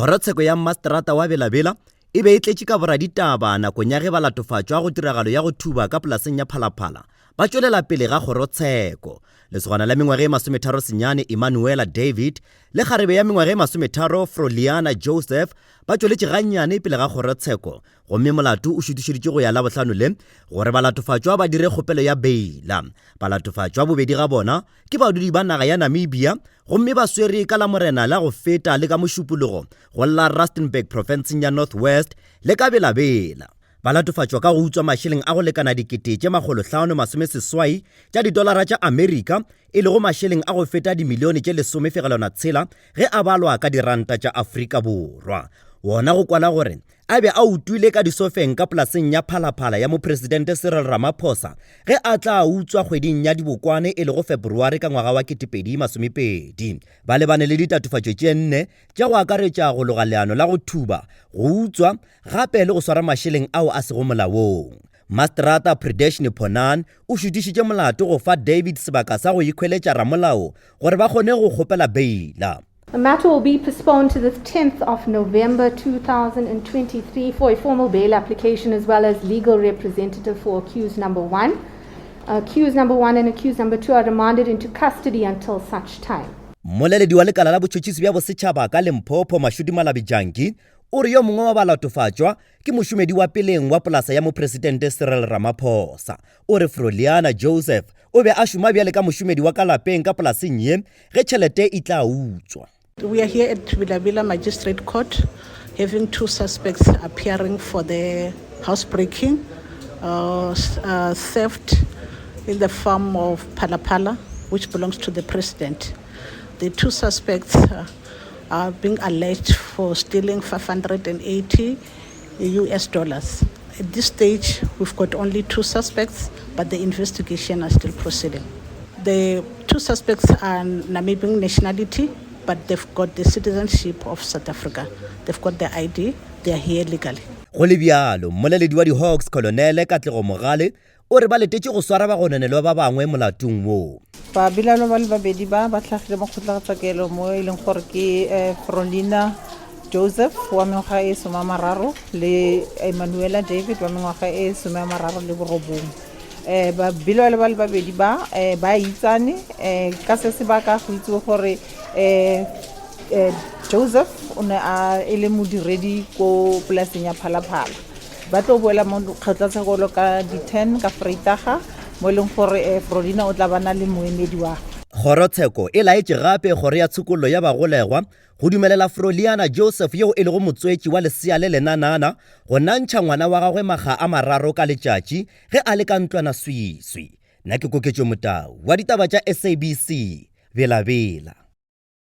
Kgorotsheko ya Mmaseterata wa Bela-Bela e be e tletše ka boraditaba nakong ya ge balatofatšwa go tiragalo ya go thuba ka polaseng ya Phalaphala ba tšwelela pele ga kgorotsheko. Lesogana la mengwaga e masometharo senyane Emanuela David le kgarebe ya mengwaga e masometharo Froliana Joseph ba tšweletše gannyane pele ga kgorotsheko gomme molato o šutišeditšwe go ya Labohlano le gore balatofatšwa ba dire kgopelo ya beila. Balatofatšwa bobedi ga bona ke badudi ba naga ya Namibia gomme ba swere ka Lamorena la go feta le ka Mošupologo go la Rustenburg profenseng ya North West le ka Bela-Bela. Ba latofatšwa ka go utswa mašeleng a go lekana 568 tša didolara tša Amerika, e lego mašeleng a go feta dimilione tše 10.6 ge a balwa ka diranta tša Afrika Borwa. Wona go kwala gore a be a utwile ka disofeng ka polaseng ya Phalaphala ya Mopresidente Cyril Ramaphosa ge a tla utswa kgweding ya Dibokwane e lego February ka ngwaga wa 2020. Ba lebane le ditatofatšo tše nne tša go akaretša go loga leano la go thuba, go utswa gape le go swara mašeleng ao a sego molaong. Mastrata Pradesh Neponan o šutišitše molato go fa David sebaka sa go ikhweletša ramolao gore ba kgone go kgopela beila. The matter will be postponed to the 10th of November 2023 for a formal bail application as well as legal representative for accused number 1. Accused number 1 and accused number 2 are remanded into custody until such time. Mmoleledi wa lekala la botšhotšhisi bja bosetšhaba ka Limpopo, Mashudu Malabi Janki, o re yo mongwe wa balatofatšwa ke mošomedi wa peleng wa polasa ya Mopresidente Cyril Ramaphosa. O re Froliana Joseph o be a šoma bjale ka mošomedi wa ka lapeng ka polaseng ye ge tšhelete e tla utswa. We are here at Bela-Bela Magistrate Court having two suspects appearing for the housebreaking, uh, uh, theft in the farm of Phalaphala, which belongs to the president. The two suspects uh, are being alleged for stealing 580 US dollars. At this stage, we've got only two suspects, but the investigation are still proceeding. The two suspects are Namibian nationality, but they've got the citizenship of South Africa. They've got the ID, they are here legally. Go le bjalo, mmoleledi wa di-Hawks Colonele Katlego Mogale o re ba letetše go swara bagononelwa ba bangwe molatong wo. Babelaelwa ba le babedi ba ba tlhagile mo kgotlatshekelo mo e leng gore ke eh, Frolina Joseph wa mengwaga e 30 le Emanuela David wa mengwaga e 39. Um babelaelwa ba le babedi ba um ba itsane um ka se sebaka go itsewe gore um Joseph o ne a e le modiredi ko polaseng ya Phalaphala. Ba tlo boela mo kgotlatshekelo ka di-10 ka Freitaga mo e leng gore eh, Frolina o tla ba na le moemedi wa Kgorotsheko e laetše gape Kgoro ya Tshokollo ya Bagolegwa go dumelela Froliana Joseph yeo e lego motswetši wa lesea le lenanana go nantšha ngwana wa gagwe makga a mararo ka letšatši ge a le ka ntlwanaswiswi. Nna ke Koketšo Motau wa ditaba tša SABC, Bela-Bela.